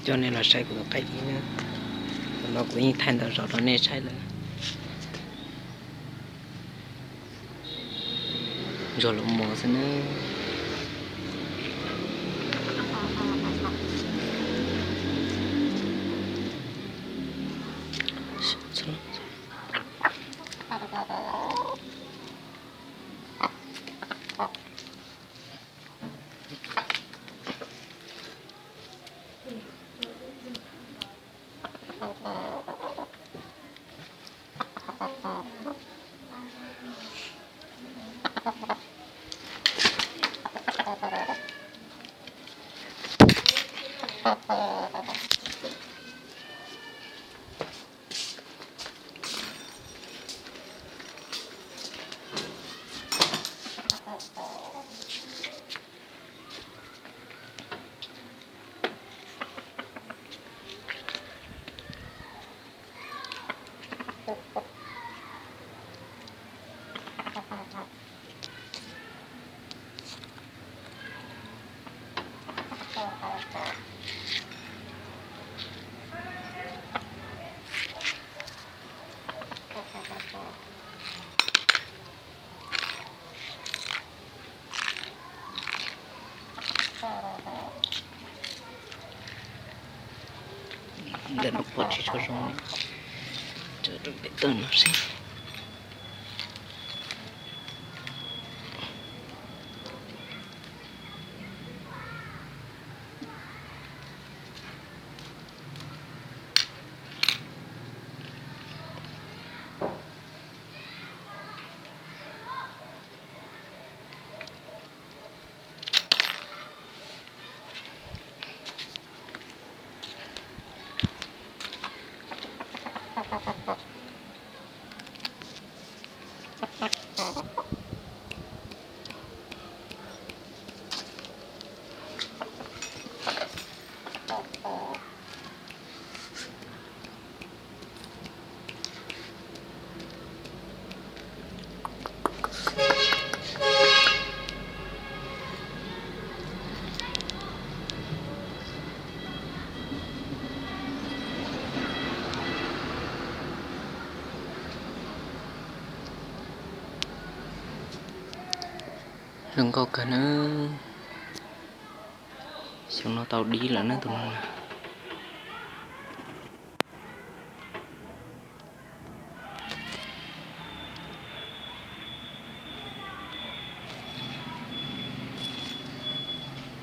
Coj nej los saib kuv tus qaib dib na. Thaum no kuv yeej thaij ntau zaus rau nej saib lawm. Ntsuag los mos xwb na. Ntawm no pom tsis tshua zoo, tso rau pem toj no seb. Zoo nkauj kawg na. Xyoo no tau dib lawm na tus no.